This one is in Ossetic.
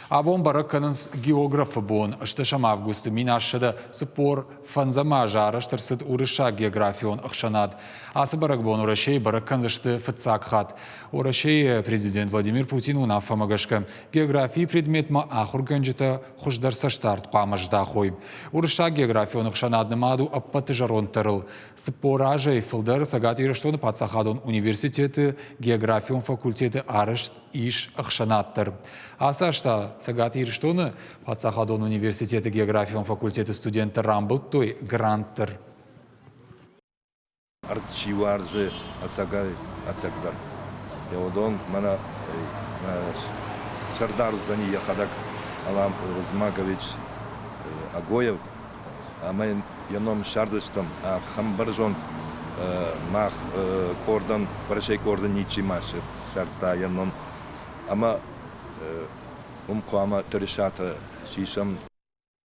Абон бӕрӕг кӕнынц географы бон. 8 августы 1845 азы арӕзт ӕрцыд Уырыссаг географион ӕхсӕнад. Ацы бӕрӕгбон Уӕрӕсейы бӕрӕг кӕндзысты фыццаг хатт. Уӕрӕсейы президент Владимир Путин уынаффӕмӕ гӕсгӕ географийы предметмӕ ахуыргӕнджытӕ хуыздӕр цӕстдард хъуамӕ здахой. Уырыссаг географион ӕхсӕнад нымад у ӕппӕты зӕронддӕрыл. 40 азӕй фылдӕр Цӕгат Ирыстоны паддзахадон университеты географион факультеты арӕзт ис ӕхсӕнад дӕр. Ацы аз та Цӕгат Ирыстоны паддзахадон университеты географион факультеты студенттӕ рамбылдтой грант дӕр. Ӕрдз чи уарзы ӕцӕгӕй ӕцӕгдӕр, уыдон мӕнӕ сӕрдар уыдзӕни йӕхӕдӕг Алан Рузмагович Агоев ӕмӕ йын йӕ ном ссардзыстӕм. Ахӕм бӕрзонд мах къордӕн, Уӕрӕсейы къордӕн ничи ма ссардта йӕ ном. Ӕмӕ уым хъуамӕ тырысатӕ сисӕм.